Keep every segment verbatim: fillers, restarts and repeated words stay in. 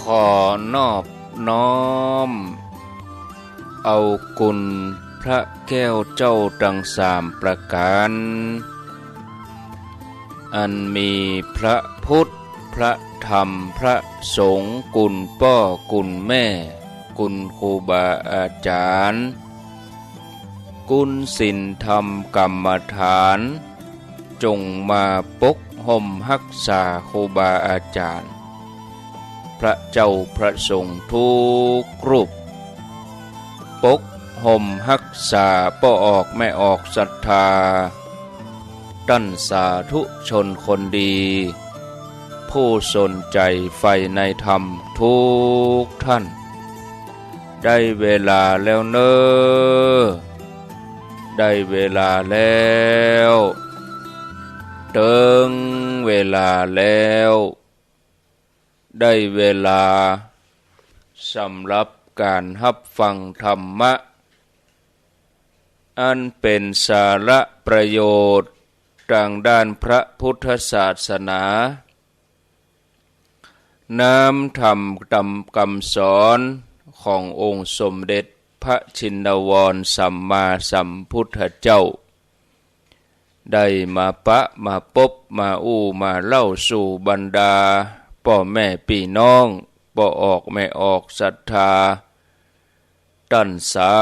ขอนอบน้อมเอาคุณพระแก้วเจ้าตังสามประก๋าน อันมีพระพุทธ พระธรรม พระสงฆ์ คุณป้อ คุณแม่ คุณครูบาอาจ๋ารย์ คุณศีลธรรมกรรมฐาน จงมาปกฮ่มฮักษาครูบาอาจ๋ารย์ พระเจ้าพระสงฆ์ทุกรูป ปกฮ่มฮักษาป้อออกแม่ออกศรัทธา ต้านสาธุชนคนดี ผู้สนใจ๋ใฝ่ในธรรมทุกท่าน ได้เวลาแล้วเน่อ ได้เวลาแล้ว เถิงเวลาแล้ว ได้เวลาสำหรับก๋านฮับฟังธรรมะ อันเป๋นสาระประโยชน์ตางด้านพระพุทธศาสนา น้ำธรรมต๋ามกำสอนขององค์สมเด็จพระชินวรสัมมาสัมพุทธเจ้า ได้มาปะมาปบมาอู้มาเล่าสู่บรรดาป้อแม่ปี้น้อง ป้อออกแม่ออกศรัทธา ต้านสา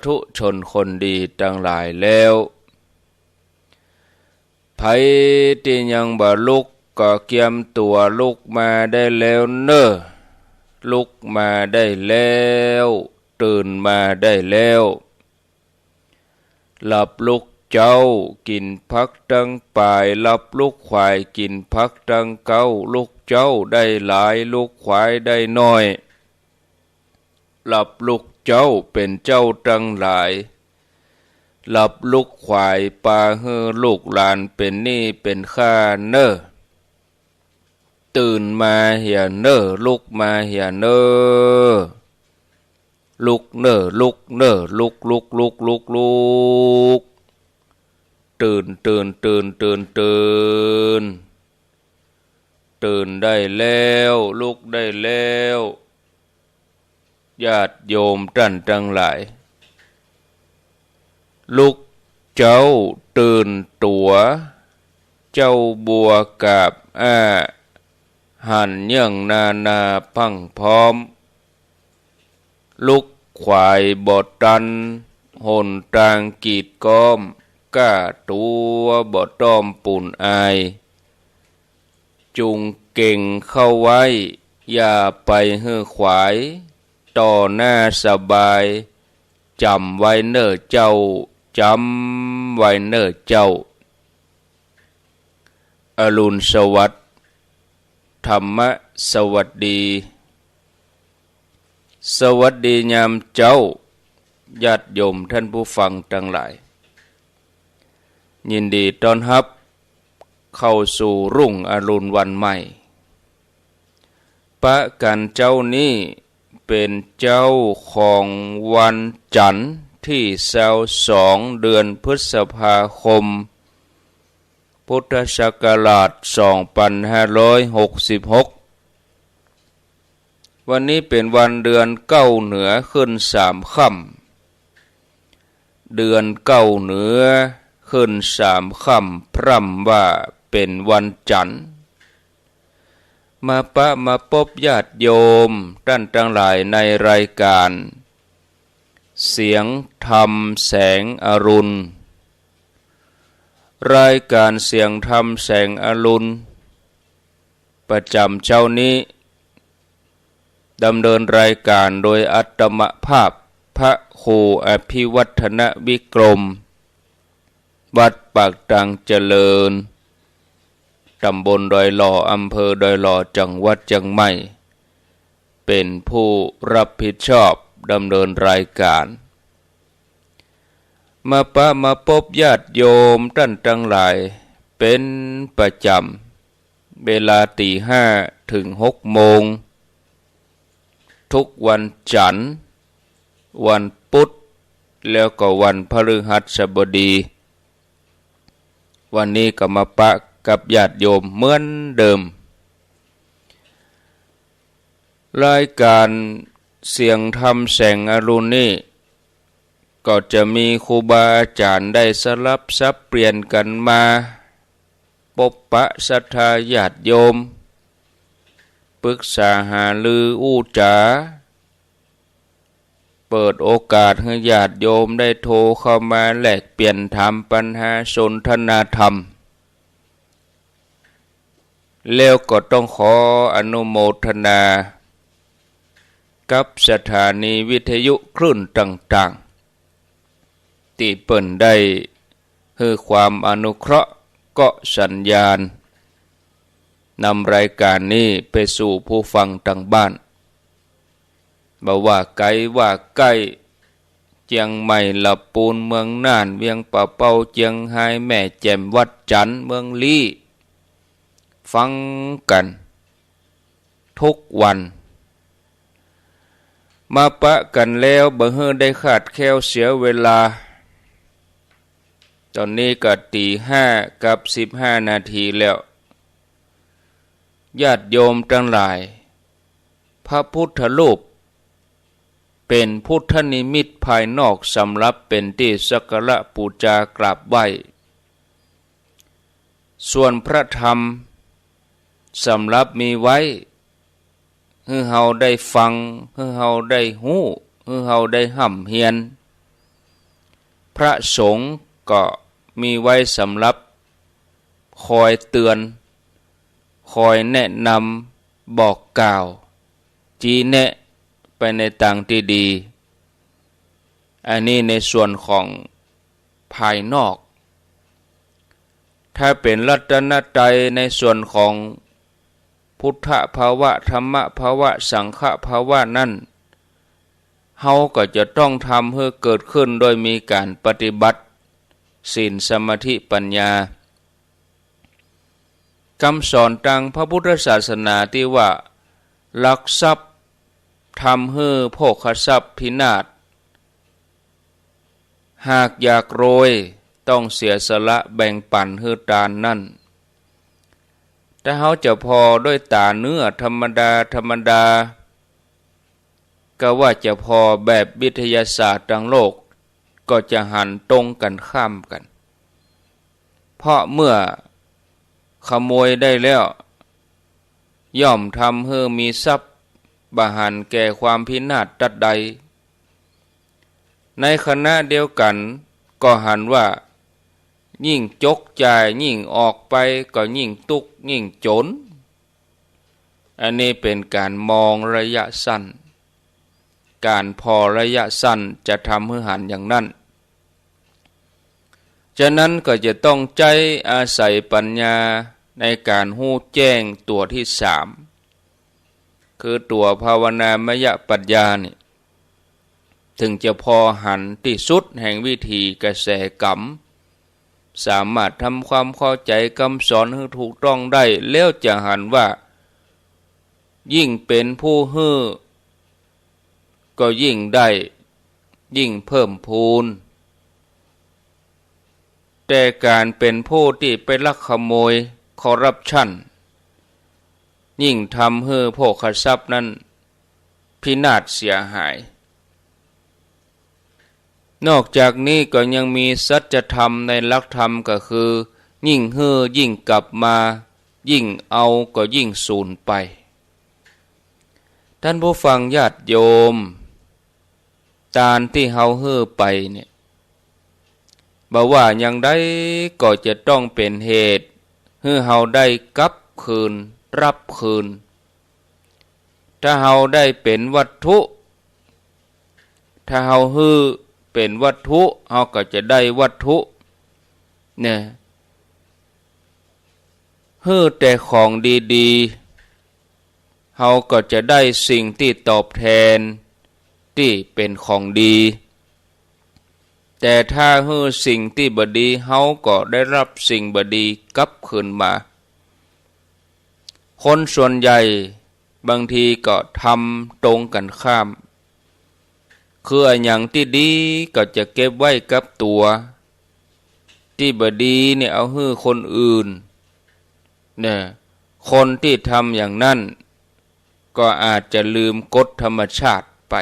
ธุชนคนดีตังหลายแล้ว ใผตี้ยังบ่ลุกก็เกียมตั๋วลุกมาได้แล้วเน่อ ลุกมาได้แล้ว ตื่นมาได้แล้ว หลับลุกเจ๊ากิ๋นผักตังป๋าย หลับลุกขวายกิ๋นผักตังเก๊า ลุกเจ๊าได้หลาย ลุกขวายได้น้อย หลับลุกเจ๊าเป๋นเจ้าตังหลาย หลับลุกขวายปาหื้อลูกหลานเป๋นหนี้เป๋นค่าเน่อ ตื่นมาเหียเน่อ ลุกมาเหียเน่อ ลุกเน่อ ลุกเน่อ ลุก ลุก ลุก ลุก ลุก ตื่น ตื่น ตื่น ตื่น ตื่น ตื่นได้แล้ว ลุกได้แล้ว ญาติโยมต้านตังหลาย ลุกเจ๊าตื่นตั๋ว เจ๊าบัวกาบอ้า หันเยื่องนานาพรั่งพร้อม ลุกขวายบ่ตัน หนตางกีดก๊อม ก้าตั๋วบ่ต้อมปูนอาย จุ่งเก๋งเข้าไว้ อย่าไปหื้อขวาย ต่อหน้าสบาย จ๋ำไว้เน่อเจ้า จ๋ำไว้เน่อเจ้า อรุณสวัสดิ์ ธรรมะสวัสดี สวัสดียามเจ๊า ญาติโยมท่านผู้ฟังตังหลาย ยินดีต้อนฮับเข้าสู่รุ่งอรุณวันใหม่ ปะกั๋นเจ๊านี้เป๋นเจ๊าของวันจั๋นทร์ตี้ซาวสอง เดือนพฤษภาคม พุทธศักราชสองปันห้าร้อยหกสิบหก วันนี้เป๋นวันเดือนเก๊าเหนือขึ้นสามค่ำ เดือนเก๊าเหนือขึ้นสามค่ำ พร่ำว่าเป๋นวันจั๋นทร์ มาปะมาปบญาติโยมต้านตังหลายในรายก๋านเสียงธรรมแสงอรุณ รายก๋านเสียงธรรมแสงอรุณ ประจ๋ำเจ๊านี้ ดำเนินรายก๋านโดยอาตมาภาพ พระครูอภิวัฒนวิกรม วัดปากตังเจริญ ต๋ำบลดอยหล่อ อำเภอดอยหล่อ จังหวัดเจียงใหม่ เป๋นผู้รับผิดชอบดำเนินรายก๋าน มาปะมาปบญาติโยมต้านตังหลายเป๋นประจ๋ำ เวลาตี๋ห้าเถิงหกโมง ทุกวันจั๋นทร์ วันปุ๊ด แล้วก็วันพฤหัสบดี วันนี้ก็มาปะกับญาติโยมเหมือนเดิม รายก๋านเสียงธรรมแสงอรุณนี้ ก็จะมีครูบาอาจ๋ารย์ได้สลับสับเปลี่ยนกั๋นมาปบปะศรัทธาญาติโยม ปึกษาหารืออู้จ๋า เปิดโอกาสหื้อญาติโยมได้โทรเข้ามาแลกเปลี่ยนถามปัญหาสนทนาธรรม แล้วก็ต้องขออนุโมทนากับสถานีวิทยุคลื่นต่างๆ ตี้เปิ้นได้หื้อความอนุเคราะห์เกาะสัญญาณ นำรายก๋านนี้ไปสู่ผู้ฟังตางบ้าน บ่ว่าไก๋ว่าใก้ เจียงใหม่ ละปูน เมืองน่าน เวียงป่าเป้า เจียงฮาย แม่แจ่ม วัดจันทน์ เมืองลี้ ฟังกั๋นทุกวัน มาปะกั๋นแล้วบ่หื้อได้คลาดแคลวเสียเวลา ต๋อนนี้ก็ตี๋ห้ากับสิบห้านาทีแล้ว ญาติโยมตังหลาย พระพุทธรูปเป๋นพุทธนิมิตภายนอกสำหรับเป๋นตี้สักการะปู๋จากราบไหว้ ส่วนพระธรรมสำหรับมีไว้หื้อเฮาได้ฟัง หื้อเฮาได้ฮู้ หื้อเฮาได้ฮ่ำเฮียน พระสงฆ์ก็มีไว้สำหรับคอยเตือน คอยแนะนำบอกกล่าว จี๊แนะไปในตางตี้ดี อันนี้ในส่วนของภายนอก ถ้าเป๋นรัตนตรัยในส่วนของพุทธภาวะ ธรรมภาวะ สังฆภาวะนั้น เฮาก็จะต้องทำหื้อเกิดขึ้นโดยมีก๋านปฏิบัติศีล สมาธิ ปัญญา กำสอนตางพระพุทธศาสนาตี้ว่า ลักทรัพย์ทำหื้อโภคทรัพย์พินาศ หากอยากรวยต้องเสียสละแบ่งปั๋นหื้อตานนั้น ถ้าเฮาจะผ่อด้วยต๋าเนื้อธรรมดาธรรมดา ก็ว่าจะผ่อแบบวิทยาศาสตร์ตางโลก ก็จะหันตรงกั๋นข้ามกั๋น เพราะเมื่อขโมยได้แล้ว ย่อมทำหื้อมีทรัพย์บ่หันแก่ความพินาศตัดใด ในขณะเดียวกั๋นก็หันว่า ยิ่งจกจ่าย ยิ่งออกไปก็ยิ่งตุ๊กข์ยิ่งจ๋น อันนี้เป๋นก๋านมองระยะสั้น ก๋านผ่อระยะสั้นจะทำหื้อหันอย่างนั้น ฉะนั้นก็จะต้องใจ๊อาศัยปัญญาในก๋านฮู้แจ้งตั๋วตี้สาม คือตั๋วภาวนามยปัญญานี่ เถิงจะผ่อหันตี้สุดแห่งวิถีกระแสกรรม สามารถทำความเข้าใจ๋กำสอนหื้อถูกต้องได้ แล้วจะหันว่า ยิ่งเป๋นผู้หื้อ ก็ยิ่งได้ ยิ่งเพิ่มพูน แต่ก๋านเป๋นผู้ตี้ไปลักขโมย คอร์รัปชัน ยิ่งทำหื้อโภคทรัพย์นั้นพินาศเสียหาย นอกจากนี้ก็ยังมีสัจธรรมในหลักธรรมก็คือ ยิ่งหื้อยิ่งกลับมา ยิ่งเอาก็ยิ่งสูญไป ท่านผู้ฟังญาติโยม ตานตี้เฮาหื้อไปเนี่ย บ่ว่าอย่างใดก็จะต้องเป๋นเหตุหื้อเฮาได้กลับคืน รับคืน ถ้าเฮาได้เป๋นวัตถุ ถ้าเฮาหื้อเป๋นวัตถุ เฮาก็จะได้วัตถุ เนี่ย หื้อแต่ของดีๆ เฮาก็จะได้สิ่งตี้ตอบแทนตี้เป๋นของดี แต่ถ้าหื้อสิ่งตี้บ่ดี เฮาก็ได้รับสิ่งบ่ดีกลับคืนมา คนส่วนใหญ่บางทีก็ทำตรงกั๋นข้าม คืออะหยังตี้ดีก็จะเก็บไว้กับตั๋ว ตี้บ่ดีเนี่ยเอาหื้อคนอื่น เนี่ย คนตี้ทำอย่างนั้น ก็อาจจะลืมกฎธรรมชาติไป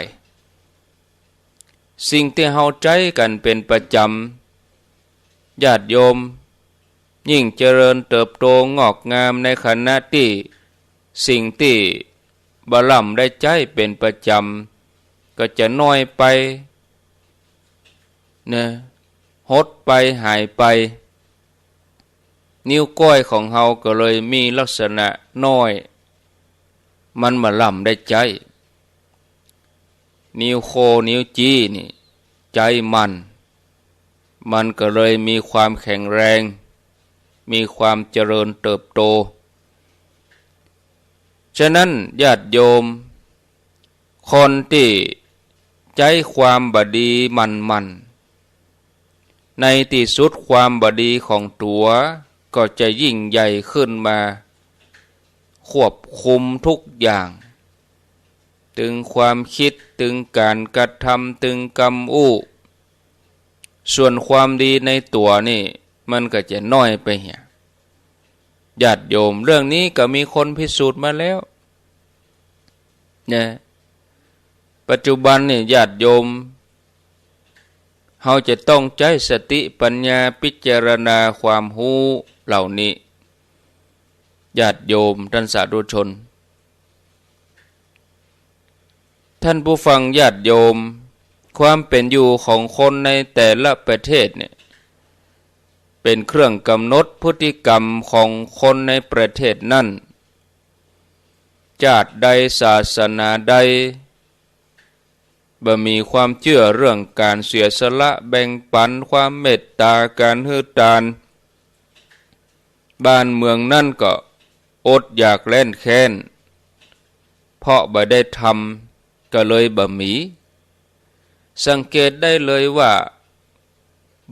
สิ่งตี้เฮาใจ๊กั๋นเป๋นประจ๋ำ ญาติโยม ยิ่งเจริญเติบโตงอกงาม ในขณะตี้สิ่งตี้บ่ล้ำได้ใจ๊เป๋นประจ๋ำ ก็จะน้อยไปนะ หดไป หายไป นิ้วก้อยของเฮาก็เลยมีลักษณะน้อย มันบ่ล้ำได้ใจ๊ นิ้วโค้ง นิ้วจี๊นี่ ใจ๊มัน มันก็เลยมีความแข็งแรง มีความเจริญเติบโต ฉะนั้นญาติโยม คนตี้ใจ๊ความบ่ดีหมั่นๆ ในตี้สุดความบ่ดีของตั๋วก็จะยิ่งใหญ่ขึ้นมา ควบคุมทุกอย่าง ตึงความกึ๊ด ตึงก๋านกระทำ ตึงกำอู้ ส่วนความดีในตั๋วนี่ มันก็จะน้อยไปเหีย ญาติโยม เรื่องนี้ก็มีคนพิสูจน์มาแล้วนะ ปัจจุบันนี่ญาติโยม เฮาจะต้องใจ๊สติปัญญาพิจารณาความฮู้เหล่านี้ ญาติโยมต้านสาธุชน ต้านผู้ฟังญาติโยม ความเป๋นอยู่ของคนในแต่ละประเทศเนี่ย เป๋นเครื่องกำหนดพฤติกรรมของคนในประเทศนั้น จาติใดศาสนาใด บ่มีความเจื้อเรื่องก๋านเสียสละแบ่งปั๋น ความเมตต๋า ก๋านหื้อตาน บ้านเมืองนั้นก็อดอยากแล้นแค้น เพราะบ่ได้ทำก็เลยบ่มี สังเกตได้เลยว่า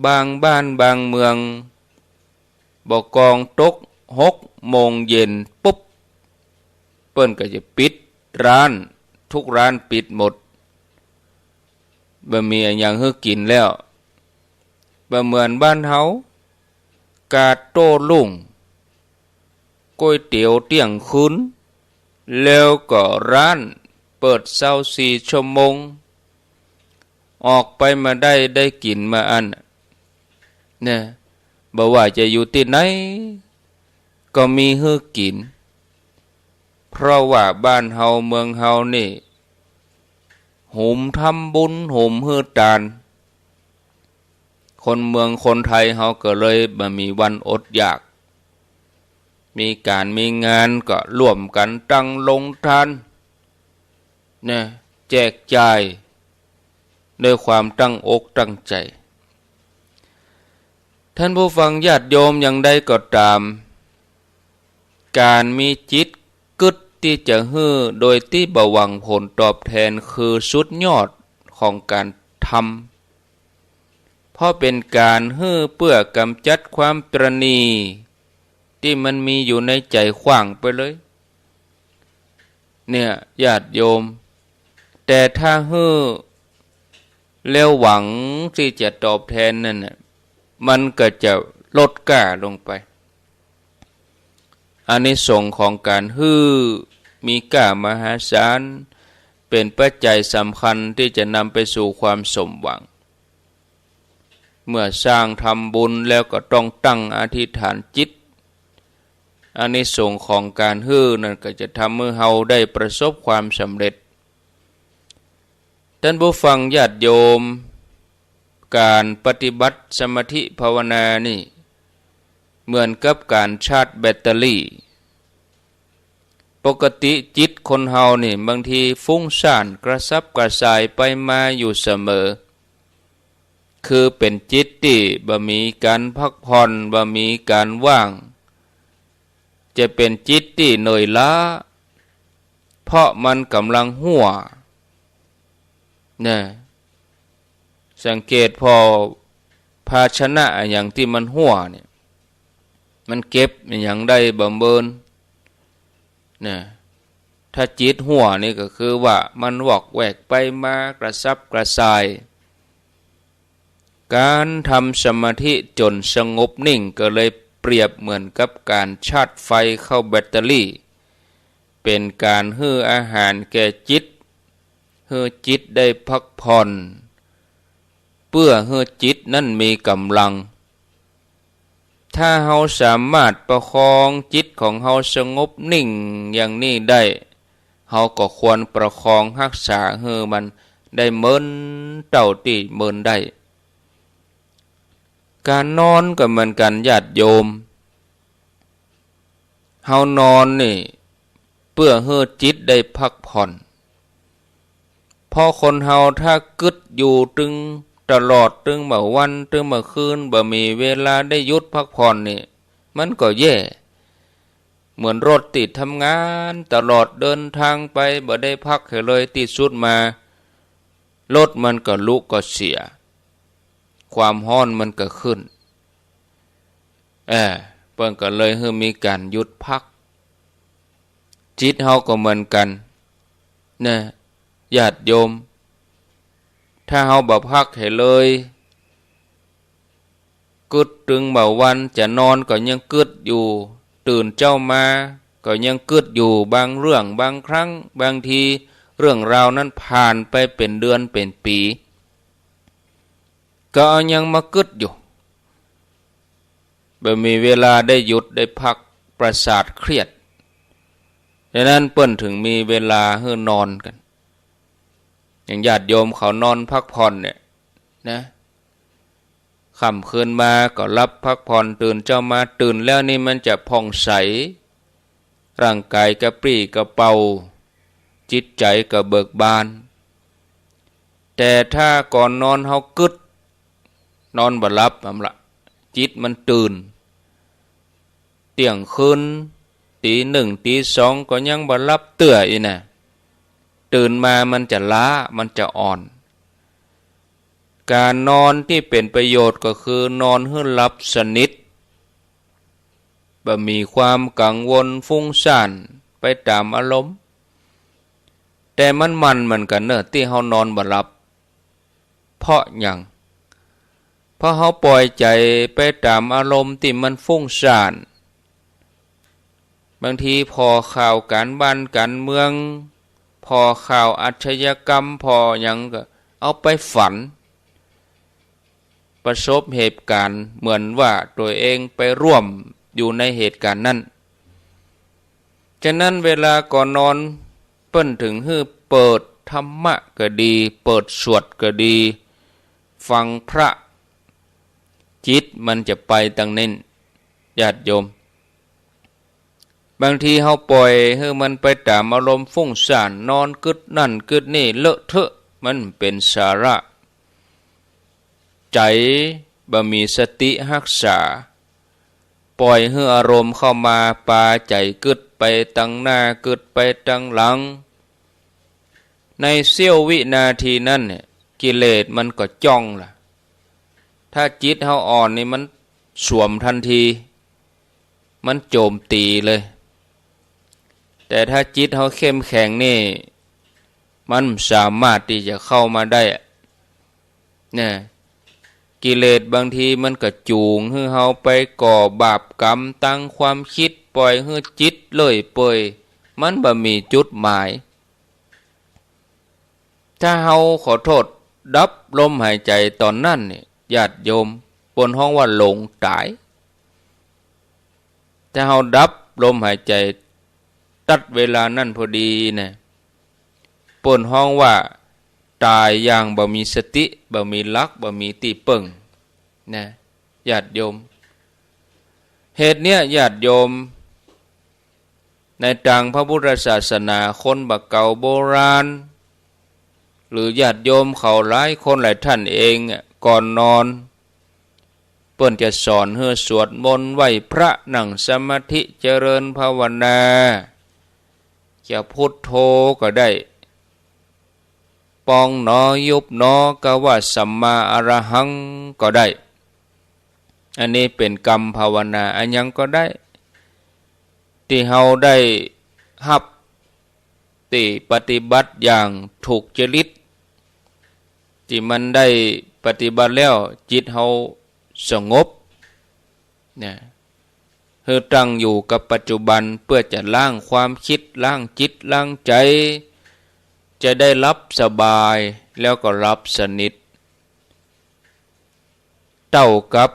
บางบ้านบางเมือง บ่ากองตกหกโมงเย็นปุ๊บ เปิ้นก็จะปิดร้าน ทุกร้านปิดหมด บ่มีอะหยังหื้อกิ๋นแล้ว บ่เหมือนบ้านเฮา กาดโต้รุ่ง ก๋วยเตี๋ยวเตี้ยงคืน แล้วก็ร้านเปิดซาวสี่ชั่วโมง ออกไปมาได้ ได้กิ๋นมาอั้น เนี่ย บ่ว่าจะอยู่ตี้ไหน ก็มีหื้อกิ๋น เพราะว่าบ้านเฮาเมืองเฮานี่ หุมทำบุญ หุมหื้อตาน คนเมืองคนไทยเฮาก็เลยบ่มีวันอดอยาก มีก๋านมีงานก็ร่วมกั๋นตั้งโรงตาน นะ แจกจ่าย ด้วยความตั้งอกตั้งใจ๋ ต้านผู้ฟังญาติโยม อย่างใดก็ต๋าม ก๋านมีจิตกึ๊ดตี้จะหื้อโดยตี้บ่หวังผลตอบแทน คือสุดยอดของก๋านทำ เพราะเป๋นก๋านหื้อเปื้อกำจัดความตระหนี่ ตี้มันมีอยู่ในใจ๋ขว้างไปเลย เนี่ย ญาติโยม แต่ถ้าหื้อแล้วหวังตี้จะตอบแทนนั่นน่ะ มันก็จะลดก้าลงไป อานิสงส์ของก๋านหื้อมีก้ามหาศาล เป๋นปัจจัยสำคัญตี้จะนำไปสู่ความสมหวัง เมื่อสร้างทำบุญแล้วก็ต้องตั้งอธิษฐานจิต อานิสงส์ของก๋านหื้อนั่นก็จะทำหื้อเฮาได้ประสบความสำเร็จ ต้านผู้ฟังญาติโยม ก๋านปฏิบัติสมาธิภาวนานี่ เหมือนกับก๋านชาร์จแบตเตอรี่ ปกติจิตคนเฮานี่บางทีฟุ้งซ่านกระสับกระส่ายไปมาอยู่เสมอ คือเป๋นจิตตี้บ่มีก๋านพักผ่อน บ่มีก๋านว่าง จะเป๋นจิตตี้เหนื่อยล้า เพราะมันก่ำลังฮั่ว นะ สังเกตผ่อภาชนะอะหยังตี้มันฮั่วเนี่ย มันเก็บอะหยังได้บ่เมิน นะ ถ้าจิตฮั่วนี่ก็คือว่ามันวอกแวกไปมากระสับกระส่าย ก๋านทำสมาธิจ๋นสงบนิ่งก็เลยเปรียบเหมือนกับก๋านชาร์จไฟเข้าแบตเตอรี่ เป ป๋นก๋านหื้ออาหารแก่จิต หื้อจิตได้พักผ่อน เปื้อหื้อจิตนั้นมีก๋ำลัง ถ้าเฮาสามารถประคองจิตของเฮาสงบนิ่งอย่างนี้ได้ เฮาก็ควรประคองฮักษาหื้อมันได้เมินเต้าตี้เมินได้ ก๋านนอนก็เหมือนกั๋นญาติโยม เฮานอนนี่ เปื้อหื้อจิตได้พักผ่อน เพราะคนเฮาถ้ากึ๊ดอยู่ตึงตลอด ตึงบ่าวัน ตึงบ่าคืน บ่มีเวลาได้หยุดพักผ่อนนี่ มันก็แย่ เหมือนรถตี้ทำงานตลอด เดินทางไปบ่ได้พักหื้อเลย ตี้สุดมา รถมันก็ลุก็เสีย ความฮ้อนมันก็ขึ้น เออ เปิ้นก็เลยหื้อมีก๋านหยุดพัก จิตเฮาก็เหมือนกั๋น นะ ญาติโยม ถ้าเฮาบ่พักหื้อเลย กึ๊ดตึงบ่าวัน จะนอนก็ยังกึ๊ดอยู่ ตื่นเจ๊ามาก็ยังกึ๊ดอยู่ บางเรื่อง บางครั้ง บางทีเรื่องราวนั้นผ่านไปเป๋นเดือนเป๋นปี๋ ก็เอายังมากึ๊ดอยู่ บ่มีเวลาได้หยุดได้พัก ประสาทเครียด ดังนั้นเปิ้นถึงมีเวลาหื้อนอนกั๋น อย่างญาติโยมเขานอนพักผ่อนเนี่ยนะ ค่ำคืนมาก็หลับพักผ่อน ตื่นเจ๊ามา ตื่นแล้วนี่มันจะผ่องใส ร่างก๋ายกระปรี้กระเปร่า จิตใจ๋ก็เบิกบาน แต่ถ้าก่อนนอนเฮากึ๊ด นอนบ่หลับ อำละ จิตมันตื่น เตี้ยงคืน ตี๋หนึ่ง ตี๋สอง ก็ยังบ่หลับเตื้ออี้นะ ตื่นมามันจะล้า มันจะอ่อน ก๋านนอนตี้เป๋นประโยชน์ก็คือนอนหื้อหลับสนิท บ่มีความกังวลฟุ้งซ่านไปต๋ามอารมณ์ แต่มันหมั่นเหมือนกั๋นเน่อ ตี้เฮานอนบ่หลับ เพราะหยัง เพราะเฮาปล่อยใจ๋ไปต๋ามอารมณ์ตี้มันฟุ้งซ่าน บางทีผ่อข่าวก๋านบ้านก๋านเมือง ผ่อข่าวอาชญากรรม ผ่อหยังก็เอาไปฝัน ประสบเหตุก๋ารณ์เหมือนว่าตั๋วเองไปร่วมอยู่ในเหตุก๋ารณ์นั้น ฉะนั้นเวลาก่อนนอนเปิ้นถึงหื้อเปิดธรรมะก็ดี เปิดสวดก็ดี ฟังพระ จิตมันจะไปตางนั้น ญาติโยม บางทีเฮาปล่อยหื้อมันไปต๋ามอารมณ์ฟุ้งซ่าน นอนกึ๊ดนั่นกึ๊ดนี่เลอะเทอะ มันเป๋นสาระ ใจ๋บ่มีสติฮักษา ปล่อยหื้ออารมณ์เข้ามาปาใจ๋กึ๊ดไปตางหน้ากึ๊ดไปตางหลัง ในเสี้ยววินาทีนั้นเนี่ย กิเลสมันก็จ้องละ ถ้าจิตเฮาอ่อนนี่มันสวมทันที มันโจ๋มตี๋เลย แต่ถ้าจิตเฮาเข้มแข็งนี่ มันบ่สามารถตี้จะเข้ามาได้อะ เนี่ย กิเลสบางทีมันก็จูงหื้อเฮาไปก่อบาปกรรมตางความกึ๊ด ปล่อยหื้อจิตเลื่อยเปื่อย มันบ่มีจุดหมาย ถ้าเฮาขอโต้ษ ดับลมหายใจ๋ต๋อนนั้นนี่ ญาติโยม เปิ้นฮ้องว่าหลงต๋าย ถ้าเฮาดับลมหายใจ๋ตัดเวลานั้นพอดีนะ เปิ้นฮ้องว่าต๋ายอย่างบ่มีสติ บ่มีหลัก บ่มีตี้เปิ้งนะ ญาติโยม เหตุเนี้ยญาติโยม ในตางพระพุทธศาสนาคนบ่าเก่าโบราณ หรือญาติโยมเขาหลายคนหลายท่านเองอะ ก่อนนอน เปิ้นจะสอนหื้อสวดมนต์ไหว้พระ นั่งสมาธิ เจริญภาวนา จะพุทโธก็ได้ ปองหนอยุบหนอ กะว่าสัมมาอรหังก็ได้ อันนี้เป๋นกำภาวนา อะหยังก็ได้ ตี้เฮาได้ฮับ ตี้ปฏิบัติอย่างถูกจริต ตี้มันได้ปฏิบัติแล้วจิตเฮาสงบ นะ หื้อตั้งอยู่กับปัจจุบัน เปื้อจะล้างความกึ๊ด ล้างจิต ล้างใจ๋ จะได้หลับสบาย แล้วก็หลับสนิท เต้ากับ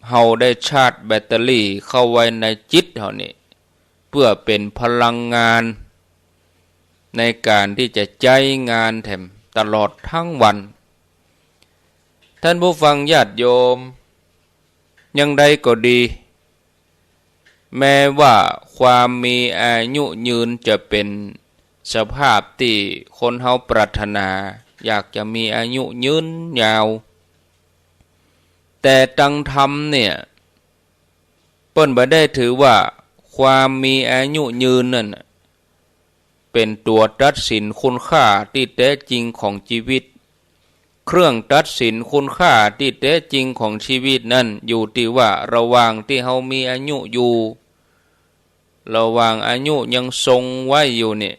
เฮาได้ชาร์จแบตเตอรี่เข้าไว้ในจิตเฮานี่ เปื้อเป๋นพลังงาน ในก๋านตี้จะใจ๊งานแถมตลอดตึงวัน ต้านผู้ฟังญาติโยม อย่างใดก็ดี แม้ว่าความมีอายุยืนจะเป๋นสภาพตี้คนเฮาปรารถนา อยากจะมีอายุยืนยาว แต่ตังธรรมเนี่ย เปิ้นบ่ได้ถือว่าความมีอายุยืนนั้นน่ะ เป๋นตั๋วตัดสินคุณค่าตี้แต๊จริงของจีวิต เครื่องตัดสินคุณค่าตี้แต๊จริงของจีวิตนั้น อยู่ตี้ว่าระหว่างตี้เฮามีอายุอยู่ ระหว่างอายุยังทรงไว้อยู่นี่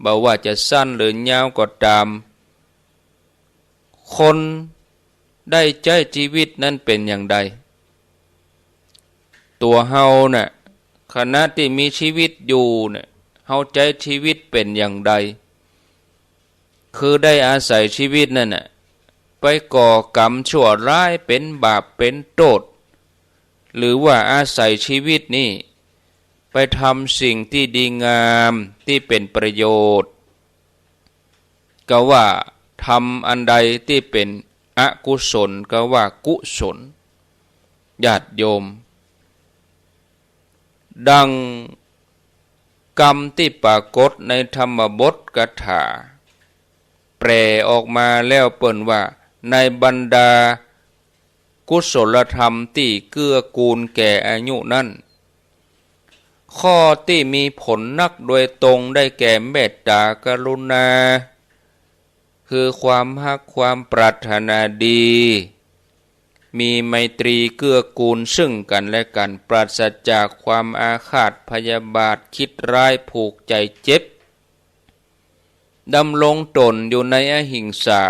บ่ว่าจะสั้นหรือยาวก็ต๋าม คนได้ใจ๊จีวิตนั้นเป๋นอย่างใด ตั๋วเฮาน่ะ ขณะตี้มีจีวิตอยู่น่ะ เฮาใจ๊จีวิตเป๋นอย่างใด คือได้อาศัยจีวิตนั้นน่ะ ไปก่อกรรมชั่วร้ายเป๋นบาปเป๋นโต้ษ หรือว่าอาศัยจีวิตนี้ ไปทำสิ่งตี้ดีงามตี้เป๋นประโยชน์ กาว่าทำอันใดตี้เป๋นอกุศล กาว่ากุศล ญาติโยม ดังกำตี้ปรากฏในธรรมบทคาถา แปลออกมาแล้วเปิ้นว่า ในบรรดากุศลธรรมตี้เกื้อกูลแก่อายุนั้น ข้อตี้มีผลนักโดยตรงได้แก่เมตตากรุณา คือความฮักความปรารถนาดี มีไมตรีเกื้อกูลซึ่งกั๋นและกั๋น ปราศจากความอาฆาตพยาบาท คิดร้ายผูกใจ๋เจ็บ ดำรงต๋นอยู่ในอหิงสา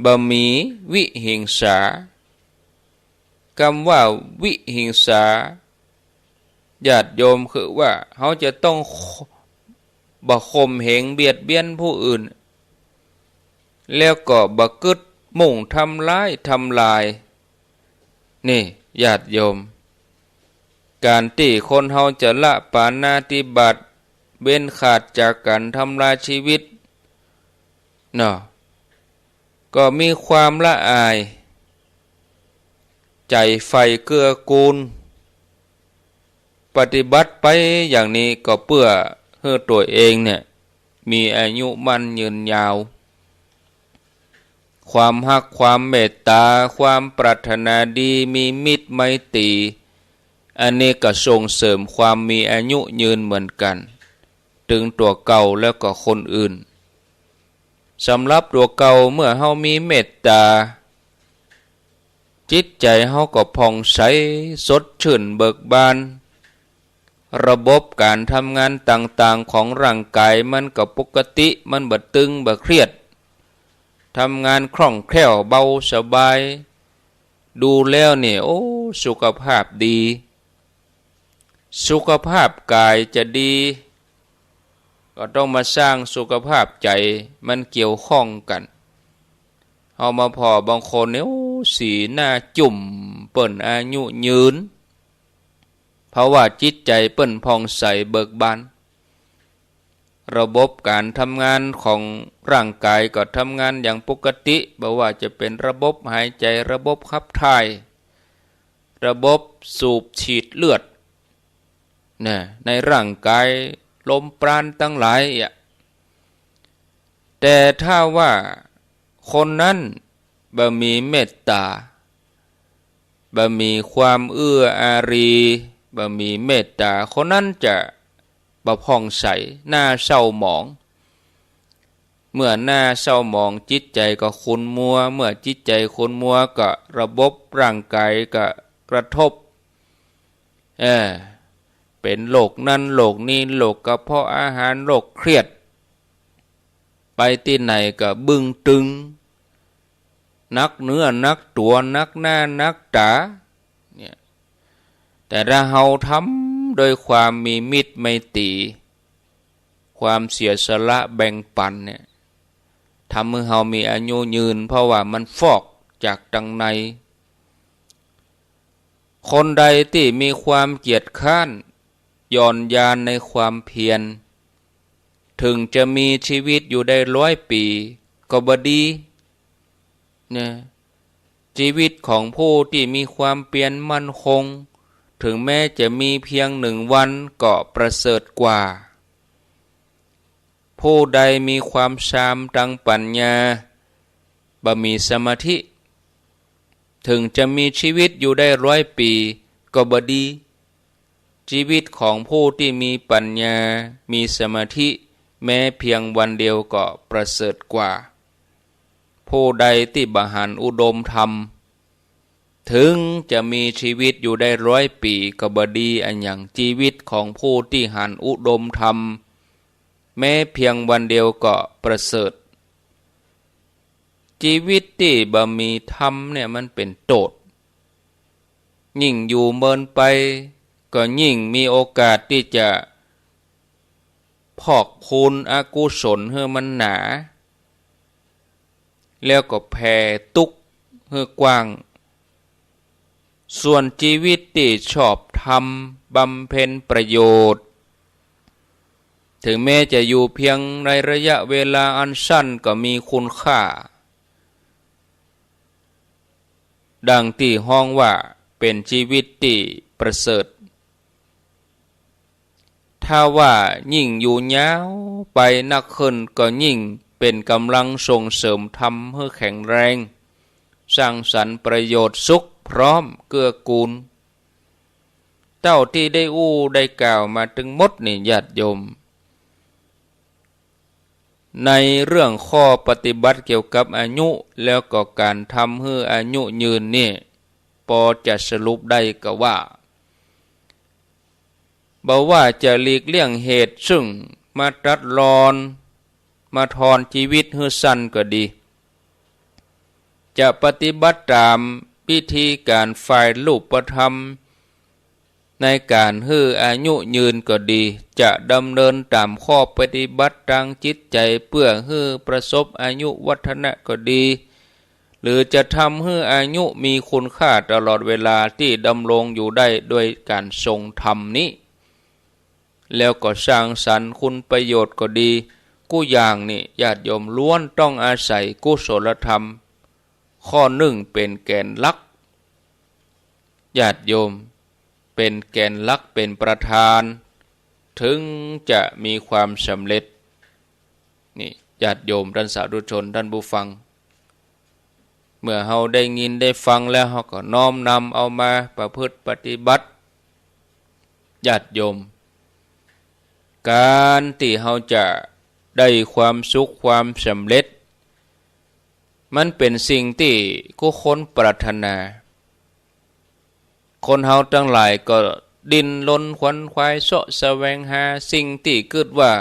บ่มีวิหิงสา กำว่าวิหิงสา ญาติโยม คือว่าเฮาจะต้องบ่ข่มเหงเบียดเบียนผู้อื่น แล้วก็บ่กึ๊ดมุ่งทำร้ายทำลาย นี่ญาติโยม ก๋านตี้คนเฮาจะละปาณาติบาต เว้นขาดจากก๋านทำลายจีวิต เนาะ ก็มีความละอาย ใจ๋ใฝ่เกื้อกูล ปฏิบัติไปอย่างนี้ก็เปื้อหื้อตั๋วเองเนี่ย มีอายุมั่นยืนยาว ความฮักความเมตตา ความปรารถนาดี มีมิตรไมตรี อันนี้ก็ส่งเสริมความมีอายุยืนเหมือนกั๋น ตึงตั๋วเก่าแล้วก็คนอื่น สำหรับตั๋วเก่า เมื่อเฮามีเมตตา จิตใจ๋เฮาก็ผ่องใส สดชื่นเบิกบาน ระบบก๋านทำงานต่างๆ ของร่างก๋ายมันก็ปกติ มันบ่ตึงบ่เครียด ทำงานคล่องแคล่วเบาสบาย ดูแล้วเนี่ย โอ้ สุขภาพดี สุขภาพก๋ายจะดี ก็ต้องมาสร้างสุขภาพใจ๋ มันเกี่ยวข้องกั๋น เฮามาผ่อบางคนเนี่ย โอ้ สีหน้าจุ่ม เปิ้นอายุยืน เพราะว่าจิตใจ๋เปิ้นผ่องใสเบิกบาน ระบบก๋านทำงานของร่างก๋ายก็ทำงานอย่างปกติ บ่ว่าจะเป๋นระบบหายใจ๋ ระบบขับถ่าย ระบบสูบฉีดเลือด นะ ในร่างก๋าย ลมปราณตังหลายอะ แต่ถ้าว่าคนนั้นบ่มีเมตตา บ่มีความเอื้ออารี บ่มีเมตตา คนนั้นจะบ่ผ่องใส หน้าเศร้าหมอง เมื่อหน้าเศร้าหมอง จิตใจ๋ก็ขุ่นมัว เมื่อจิตใจ๋ขุ่นมัวก็ระบบร่างก๋ายก็กระทบ เออ เป๋นโรคนั้นโรคนี้ โรคกระเพาะอาหาร โรคเครียด ไปตี้ไหนก็บึ้งตึง หนักเนื้อหนักตั๋ว หนักหน้าหนักต๋า เนี่ย แต่ถ้าเฮาทำโดยความมีมิตรไมตรี ความเสียสละแบ่งปันเนี่ย ทำหื้อเฮามีอายุยืน เพราะว่ามันฟอกจากตังใน คนใดตี้มีความเกียจคร้าน หย่อนยานในความเพียร เถิงจะมีชีวิตอยู่ได้ร้อยปี๋ก็บ่ดี นะ ชีวิตของผู้ตี้มีความเพียรมั่นคง เถิงแม้จะมีเพียงหนึ่งวันก็ประเสริฐกว่า ผู้ใดมีความซามตังปั๋ญญา บ่มีสมาธิ เถิงจะมีชีวิตอยู่ได้ร้อยปี๋ก็บ่ดี ชีวิตของผู้ตี้มีปั๋ญญา มีสมาธิ แม้เพียงวันเดียวก็ประเสริฐกว่า ผู้ใดตี้บ่หันอุดมธรรม เถิงจะมีชีวิตอยู่ได้ร้อยปี๋ก็บ่ดี อะหยัง ชีวิตของผู้ตี้หันอุดมธรรม แม้เพียงวันเดียวก็ประเสริฐ ชีวิตตี้บ่มีธรรมเนี่ยมันเป๋นโต้ษ ยิ่งอยู่เมินไป ก็ยิ่งมีโอกาสตี้จะพอกพูนอกุศลหื้อมันหนา แล้วก็แผ่ตุ๊กข์หื้อกว้าง ส่วนชีวิตตี้ชอบธรรม บำเพ็ญประโยชน์ เถิงแม้จะอยู่เพียงในระยะเวลาอันสั้นก็มีคุณค่า ดังตี้ฮ้องว่าเป๋นชีวิตตี้ประเสริฐ ถ้าว่ายิ่งอยู่ยาวไปนักขึ้น ก็ยิ่งเป๋นก๋ำลังส่งเสริมธรรมหื้อแข็งแรง สร้างสรรค์ประโยชน์สุขพร้อมเกื้อกูล เต้าตี้ได้อู้ได้กล่าวมาตึงหมดนี่ ญาติโยม ในเรื่องข้อปฏิบัติเกี่ยวกับอายุ แล้วก็ก๋านทำหื้ออายุยืนนี่ ปอจะสรุปได้ก็ว่า บ่ว่าจะหลีกเลี่ยงเหตุซึ่งมาตัดรอน มาทอนชีวิตหื้อสั้นก็ดี จะปฏิบัติต๋ามวิธีก๋านฝ่ายรูปธรรม ในก๋านหื้ออายุยืนก็ดี จะดำเนินต๋ามข้อปฏิบัติตางจิตใจ๋เปื้อหื้อประสบอายุวัฒนะก็ดี หรือจะทำหื้ออายุมีคุณค่าตลอดเวลาตี้ดำรงอยู่ได้ด้วยก๋านทรงธรรมนี้ แล้วก็สร้างสรรค์คุณประโยชน์ก็ดี กู้อย่างนี่ ญาติโยม ล้วนต้องอาศัยกุศลธรรม ข้อนึ่งเป๋นแก๋นหลัก ญาติโยม เป๋นแก๋นหลัก เป๋นประธาน เถิงจะมีความสำเร็จ นี่ ญาติโยม ต้านสาธุชน ต้านผู้ฟัง เมื่อเฮาได้ยินได้ฟังแล้ว เฮาก็น้อมนำเอามาประพฤติปฏิบัติ ญาติโยม ก๋านตี้เฮาจะได้ความสุขความสำเร็จ มันเป๋นสิ่งตี้กู้คนปรารถนา คนเฮาตังหลายก็ดิ้นรนขวนขวายเซาะแสวงหาสิ่งตี้กึ๊ดว่า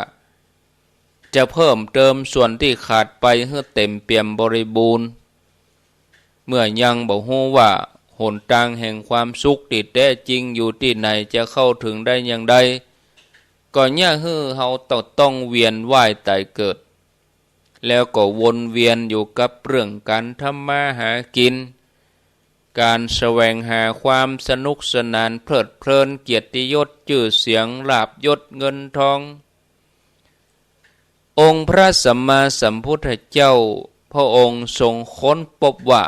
จะเพิ่มเติมส่วนตี้ขาดไปหื้อเต๋มเปี่ยมบริบูรณ์ เมื่อยังบ่ฮู้ว่าหนตางแห่งความสุขตี้แต๊จริงอยู่ตี้ไหน จะเข้าเถิงได้อย่างใด ก็เยียะหื้อเฮาต้อง ต้องเวียนว่ายต๋ายเกิด แล้วก็วนเวียนอยู่กับเรื่องก๋านทำมาหากิ๋น ก๋านแสวงหาความสนุกสนานเพลิดเพลิน เกียรติยศจื้อเสียง ลาภยศเงินทอง องค์พระสัมมาสัมพุทธเจ้า พระองค์ทรงค้นพบว่า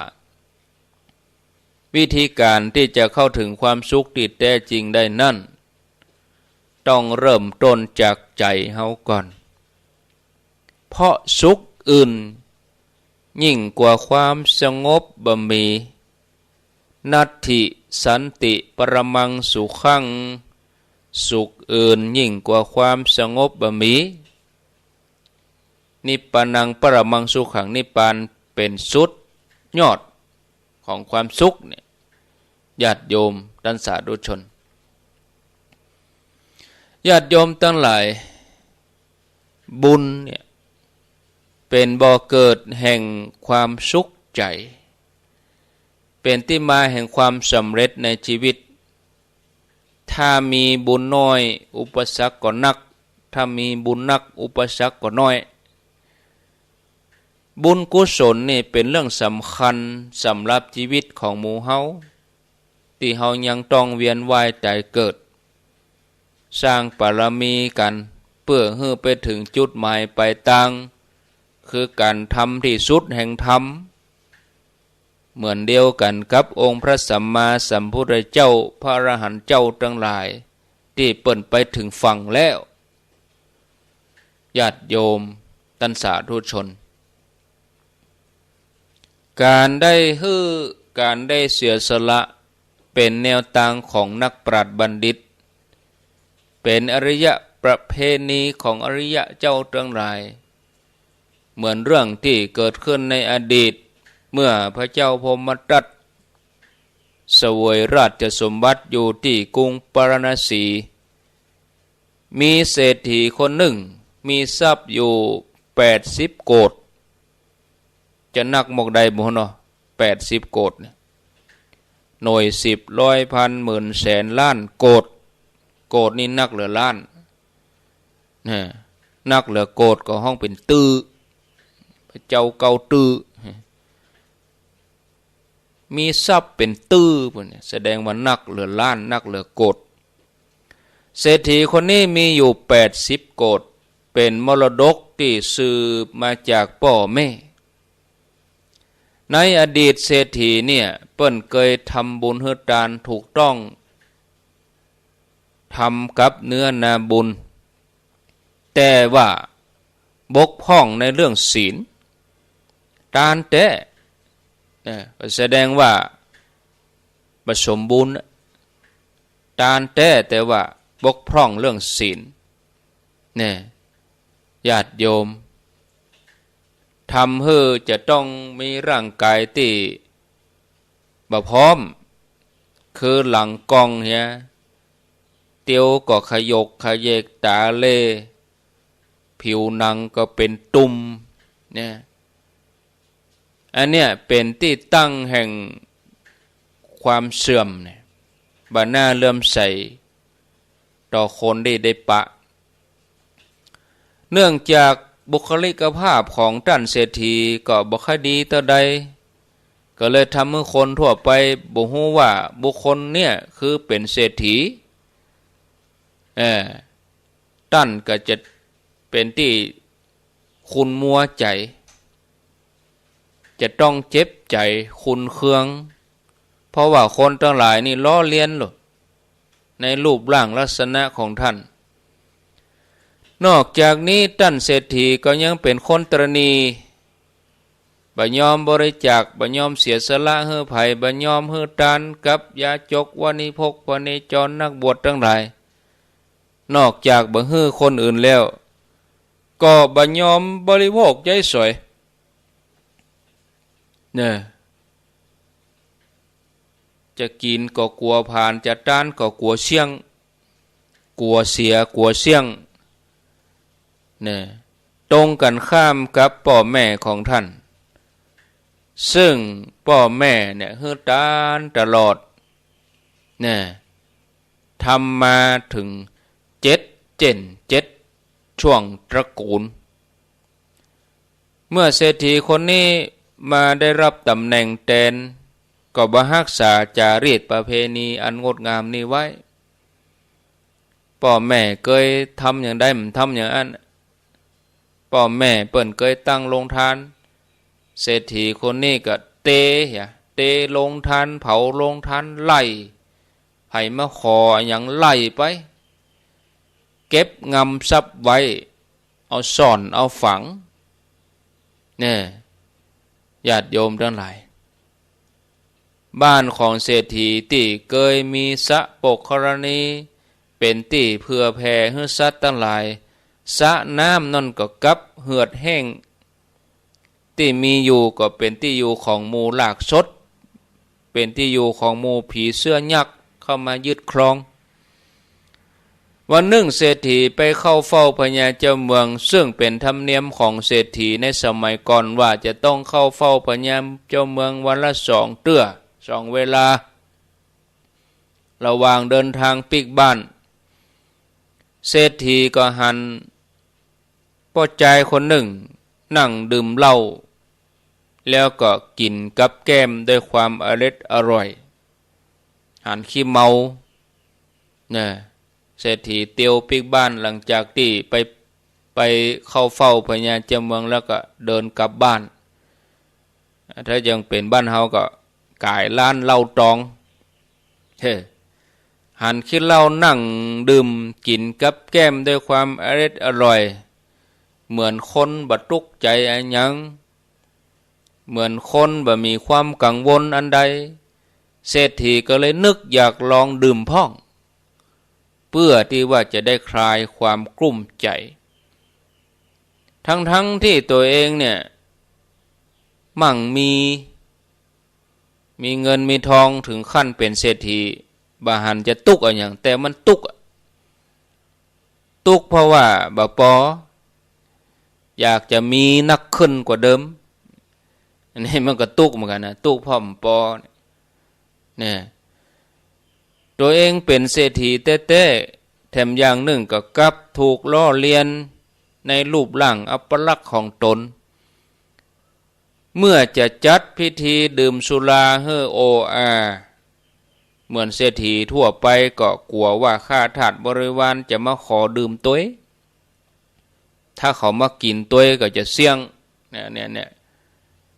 วิธีก๋านตี้จะเข้าเถิงความสุขตี้แต๊จริงได้นั้น ต้องเริ่มต้นจากใจ๋เฮาก่อน เพราะสุขอื่นยิ่งกว่าความสงบบ่มี นัตถิสันติปรมังสุขัง สุขอื่นยิ่งกว่าความสงบบ่มี นิพพานังปรมังสุขัง นิพพานเป๋นสุดยอดของความสุขเนี่ย ญาติโยมต้านสาธุชน ญาติโยมตังหลาย บุญเนี่ยเป๋นบ่อเกิดแห่งความสุขใจ๋ เป๋นตี้มาแห่งความสำเร็จในชีวิต ถ้ามีบุญน้อย อุปสรรคก็นัก ถ้ามีบุญนัก อุปสรรคก็น้อย บุญกุศลนี่เป๋นเรื่องสำคัญสำหรับจีวิตของหมู่เฮา ตี้เฮายังต้องเวียนว่ายต๋ายเกิด สร้างบารมีกั๋น เปื้อหื้อไปเถิงจุดหมายปลายตาง คือก๋านทำตี้สุดแห่งธรรม เหมือนเดียวกั๋นกับองค์พระสัมมาสัมพุทธเจ้า พระอรหันต์เจ้าตังหลาย ตี้เปิ้นไปเถิงฝั่งแล้ว ญาติโยมต้านสาธุชน ก๋านได้หื้อ ก๋านได้เสียสละ เป๋นแนวตางของนักปราชญ์บัณฑิต เป๋นอริยประเพณีของอริยะเจ้าตังหลาย เหมือนเรื่องตี้เกิดขึ้นในอดีต เมื่อพระเจ้าพรหมทัตเสวยราชสมบัติอยู่ตี้กรุงปาราณสี มีเศรษฐีคนนึ่ง มีทรัพย์อยู่แปดสิบโกฏ จะนักหมกได้บ่เนาะ แปดสิบโกฏเนี่ย หน่วยสิบ ร้อย พัน หมื่น แสน ล้าน โกฏ โกฏนี่นักเหลือล้าน นะ นักเหลือโกฏก็ฮ้องเป๋นตื้อ พระเจ้าเก้าตื้อ มีทรัพย์เป๋นตื้อปุ้นเนี่ย แสดงว่านักเหลือล้าน นักเหลือโกฏ เศรษฐีคนนี้มีอยู่แปดสิบโกฏ เป๋นมรดกตี้สืบมาจากป้อแม่ ในอดีตเศรษฐีเนี่ย เปิ้นเกยทำบุญหื้อตานถูกต้อง ทำกับเนื้อนาบุญ แต่ว่าบกพร่องในเรื่องศีล ตานแต๊ เออ แสดงว่าบ่สมบูรณ์ ตานแต๊ แต่ว่าบกพร่องเรื่องศีล เนี่ย ญาติโยม ทำหื้อจะต้องมีร่างก๋ายตี้บ่พร้อม คือหลังก่องเหีย เตียวก็ขยกขยเยกต๋าเหล่ ผิวหนังก็เป๋นตุ่ม เนี่ย อันเนี้ยเป๋นตี้ตั้งแห่งความเสื่อมเนี่ย บ่น่าเลื่อมใสต่อคนตี้ได้ปะ เนื่องจากบุคลิกภาพของต้านเศรษฐีก็บ่ค่อยดีเต้าใด ก็เลยทำหื้อคนทั่วไปบ่ฮู้ว่าบุคคลเนี่ยคือเป๋นเศรษฐี เออ ต้านก็จะเป๋นตี้ขุ่นมัวใจ๋ จะต้องเจ็บใจ๋ขุ่นเคือง เพราะว่าคนตังหลายนี่ล้อเลียนโลด ในรูปร่างลักษณะของต้าน นอกจากนี้ต้านเศรษฐีก็ยังเป๋นคนตระหนี่ บ่ยอมบริจาค บ่ยอมเสียสละหื้อใผ บ่ยอมหื้อตานกับยาจก วานิพก พเนจร นักบวชตังหลาย นอกจากบ่หื้อคนอื่นแล้ว ก็บ่ยอมบริโภคใจ๊สอย เนี่ย จะกิ๋นก็กั๋วผลาญ จะตานก็กั๋วเสี้ยง กั๋วเสีย กั๋วเสี้ยง เนี่ย ตรงกั๋นข้ามกับป้อแม่ของต้าน ซึ่งป้อแม่เนี่ยหื้อตานตลอด เนี่ย ทำมาเถิงเจ็ดเจ๋น เจ็ดช่วงตระกูล เมื่อเศรษฐีคนนี้มาได้รับต๋ำแหน่งแตน ก็บ่ฮักษาจารีตประเพณีอันงดงามนี้ไว้ ป้อแม่เกยทำอย่างใดมันทำอย่างอั้น ป้อแม่เปิ้นเกยตั้งโฮงตาน เศรษฐีคนนี้ก็เตเหีย เตโฮงตาน เผาโฮงตาน ไล่ ใผมาขออะหยังไล่ไป เก็บงำทรัพย์ไว้ เอาซ่อนเอาฝัง เนี่ย ญาติโยมตังหลาย บ้านของเศรษฐีตี้เกยมีสระปกรณี เป๋นตี้เผื่อแผ่หื้อสัตว์ตังหลาย สระน้ำนั่นก็กลับเหือดแห้ง ตี้มีอยู่ก็เป๋นตี้อยู่ของหมู่ลากสด เป๋นตี้อยู่ของหมู่ผีเสื้อยักษ์เข้ามายึดครอง วันนึ่งเศรษฐีไปเข้าเฝ้าพญาเจ้าเมือง ซึ่งเป๋นธรรมเนียมของเศรษฐีในสมัยก่อนว่าจะต้องเข้าเฝ้าพญาเจ้าเมืองวันละสองเตื้อ สองเวลา ระหว่างเดินตางปิ๊กบ้าน เศรษฐีก็หันป้อจายคนนึ่งนั่งดื่มเหล้า แล้วก็กิ๋นกับแก้มด้วยความอร็ดอร่อย หันขี้เมา นะ เศรษฐีเตียวปิ๊กบ้านหลังจากตี้ไป ไปเข้าเฝ้าพญาเจียมเมืองแล้วก็เดินกลับบ้าน ถ้ายังเป๋นบ้านเฮาก็ก๋ายร้านเหล้าตอง เฮ้ หันขี้เหล้านั่งดื่มกิ๋นกับแก้มด้วยความอร็ดอร่อย เหมือนคนบ่ตุ๊กใจ๋อะหยัง เหมือนคนบ่มีความกังวลอันใด เศรษฐีก็เลยนึกอยากลองดื่มพ่อง เปื้อตี้ว่าจะได้คลายความกลุ้มใจ๋ ทั้งๆ ตี้ตั๋วเองเนี่ย มั่งมี มีเงินมีตองเถิงขั้นเป๋นเศรษฐี บ่หันจะตุ๊กอะหยัง แต่มันตุ๊กอะ ตุ๊กเพราะว่าบ่ปอ อยากจะมีนักขึ้นกว่าเดิม อันนี้มันก็ตุ๊กเหมือนกั๋นนะ ตุ๊กเพราะบ่ปอ เนี่ย ตั๋วเองเป๋นเศรษฐีแต๊ๆ แถมอย่างนึ่งก็กลับถูกล้อเลียนในรูปร่างอัปลักษณ์ของต๋น เมื่อจะจัดพิธีดื่มสุราหื้อโออา เหมือนเศรษฐีทั่วไปก็กั๋วว่าข้าทาสบริวารจะมาขอดื่มตวย ถ้าเขามากิ๋นตวยก็จะเสี้ยง เนี่ย เนี่ย เนี่ย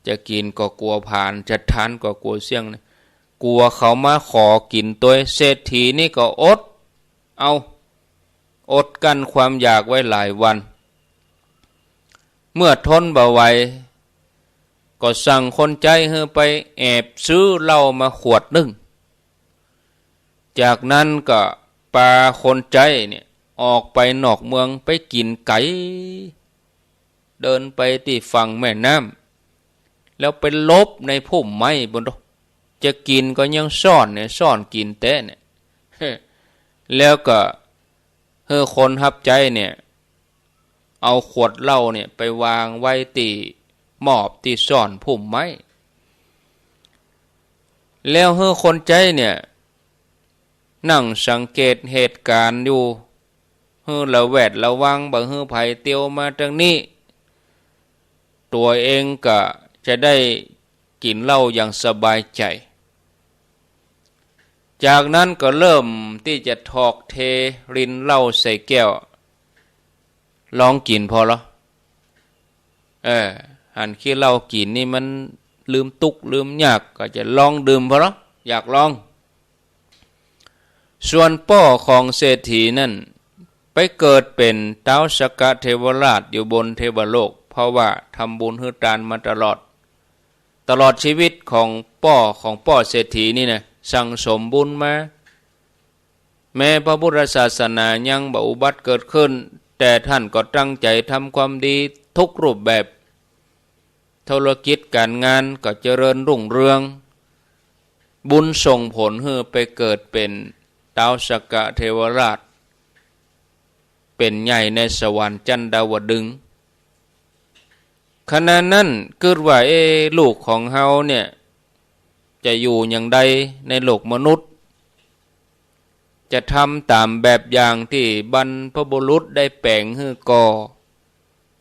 จะกิ๋นก็กั๋วผลาญ จะทานก็กั๋วเสี้ยง กั๋วเขามาขอกิ๋นตวย เศรษฐีนี่ก็อด เอา อดกลั้นความอยากไว้หลายวัน เมื่อทนบ่ไหว ก็สั่งคนใจ๊หื้อไปแอบซื้อเหล้ามาขวดนึ่ง จากนั้นก็ปาคนใจ๊เนี่ยออกไปนอกเมืองไปกิ๋นไก๋ เดินไปตี้ฝั่งแม่น้ำ แล้วไปหลบในพุ่มไม้ปู้น จะกิ๋นก็ยังซ่อนเนี่ย ซ่อนกิ๋นแต๊เนี่ย แล้วก็หื้อคนฮับใจ๊เนี่ย เอาขวดเหล้าเนี่ยไปวางไว้ตี้หมอบตี้ซ่อนพุ่มไม้ แล้วหื้อคนใจ๊เนี่ย นั่งสังเกตเหตุก๋ารณ์อยู่ หื้อระแวดระวัง บ่หื้อใผเตียวมาตางนี้ ตั๋วเองก็จะได้กิ๋นเหล้าอย่างสบายใจ๋ จากนั้นก็เริ่มตี้จะถอกเทรินเหล้าใส่แก้ว ลองกิ๋นผ่อลอ เออ หันขี้เหล้ากิ๋นนี่มันลืมตุ๊กข์ลืมยาก ก็จะลองดื่มผ่อลอ อยากลอง ส่วนป้อของเศรษฐีนั้น ไปเกิดเป๋นต๊าวสักกะเทวราชอยู่บนเทวโลก เพราะว่าทำบุญหื้อตานมาตลอด ตลอดชีวิตของป้อ ของป้อเศรษฐีนี่นะ สั่งสมบุญมา แม้พระพุทธศาสนายังบ่อุบัติเกิดขึ้น แต่ท่านก็ตั้งใจ๋ทำความดีทุกรูปแบบ ธุรกิจก๋านงานก็เจริญรุ่งเรือง บุญส่งผลหื้อไปเกิดเป๋นต๊าวสักกะเทวราช เป๋นใหญ่ในสวรรค์จั๊นดาวดึงส์ ขณะนั้นกึ๊ดว่า เอ๊ะ ลูกของเฮาเนี่ย จะอยู่อย่างใดในโลกมนุษย์ จะทำต๋ามแบบอย่างตี้บรรพบุรุษได้แป๋งหื้อก่อ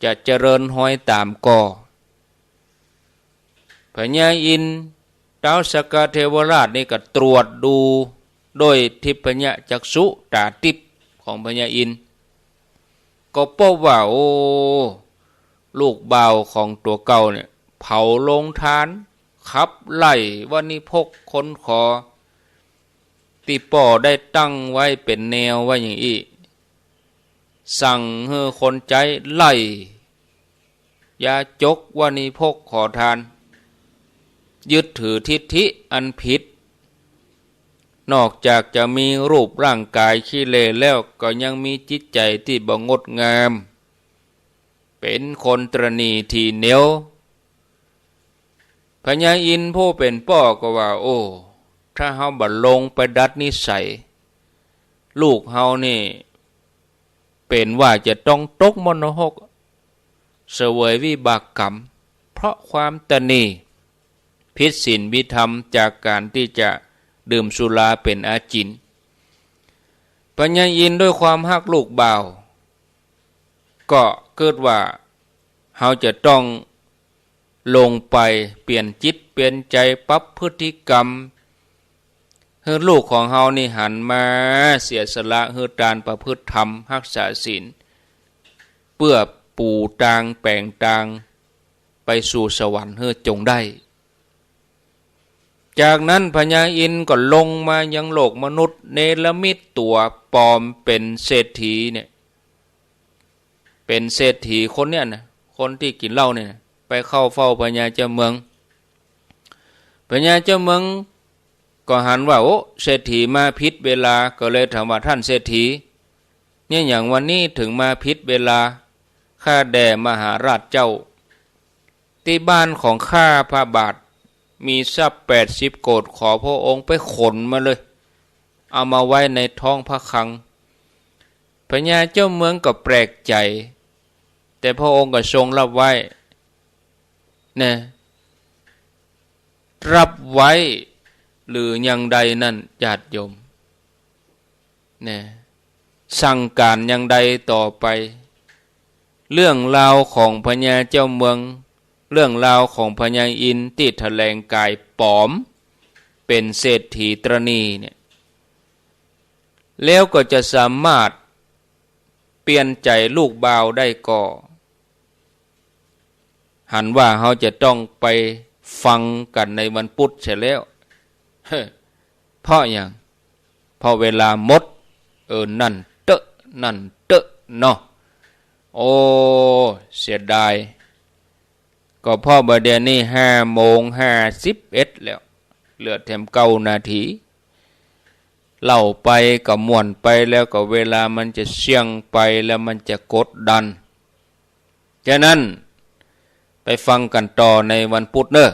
จะเจริญฮอยต๋ามก่อ พญาอินทร์ ต๊าวสักกะเทวราชนี่ก็ตรวจดูด้วยทิพยจักษุ ต๋าติ๊บของพญาอินทร์ ก็ปบว่า โอ้ ลูกบ่าวของตั๋วเก่าเนี่ย เผาโรงทาน ขับไล่วณิพกคนขอ ตี้ป้อได้ตั้งไว้เป๋นแนวไว้อย่างอี้ สั่งหื้อคนใจ๊ไล่ยาจกวณิพกขอทาน ยึดถือทิฐิอันผิด นอกจากจะมีรูปร่างก๋ายขี้เหร่แล้ว ก็ยังมีจิตใจ๋ตี้บ่งดงาม เป๋นคนตระหนี่ถี่เหนียว พญาอินทร์ผู้เป๋นป้อก็ว่า โอ้ ถ้าเฮาบ่ลงไปดัดนิสัย ลูกเฮานี่ เป๋นว่าจะต้องตกมรณหก เสวยวิบากกรรม เพราะความตระหนี่ ผิดศีลผิดธรรมจากก๋านตี้จะดื่มสุราเป๋นอาจิณ พญาอินทร์ด้วยความฮักลูกบ่าว ก็กึ๊ดว่า เฮาจะต้องลงไปเปลี่ยนจิตเปลี่ยนใจ๋ ปรับพฤติกรรม หื้อลูกของเฮานี่หันมาเสียสละหื้อตาน ประพฤติธรรม ฮักษาศีล เปื้อปูตางแป๋งตางไปสู่สวรรค์หื้อจงได้ จากนั้นพญาอินทร์ก็ลงมายังโลกมนุษย์ เนรมิตตั๋วปลอมเป๋นเศรษฐีเนี่ย เป๋นเศรษฐีคนเนี่ยนะ คนตี้กิ๋นเหล้าเนี่ยนะ ไปเข้าเฝ้าพญาเจ้าเมือง พญาเจ้าเมืองก็หันว่า โอ้ เศรษฐีมาผิดเวลา ก็เลยถามว่า ท่านเศรษฐี เนี่ยหยังวันนี้เถิงมาผิดเวลา ข้าแด่มหาราชเจ้า ตี้บ้านของข้าพระบาทมีทรัพย์แปดสิบโกด ขอพระองค์ไปขนมาเลย เอามาไว้ในท้องพระคลัง พญาเจ้าเมืองก็แปลกใจ๋ แต่พระองค์ก็ทรงฮับไว้ นะ ฮับไว้หรือยังใดนั้น ญาติโยม นะ สั่งก๋านยังใดต่อไป เรื่องราวของพญาเจ้าเมือง เรื่องราวของพญาอินทร์ตี้แถลงก๋ายปลอม เป๋นเศรษฐีตระหนี่เนี่ย แล้วก็จะสามารถเปลี่ยนใจ๋ลูกบ่าวได้ก่อ หันว่าเฮาจะต้องไปฟังกั๋นในวันพุธเสียแล้ว เพราะหยัง เพราะเวลาหมด เออ นั่นเต๊อะ นั่นเต๊อะเนาะ โอ้ เสียดาย ก็เพราะบ่าเดี่ยวนี้ห้าโมงห้าสิบเอ็ดแล้ว เหลือแถมเก้านาที เล่าไปก็ม่วนไป แล้วก็เวลามันจะเสี้ยงไป แล้วมันจะกดดัน ฉะนั้นไปฟังกั๋นต่อในวันพุธเน่อ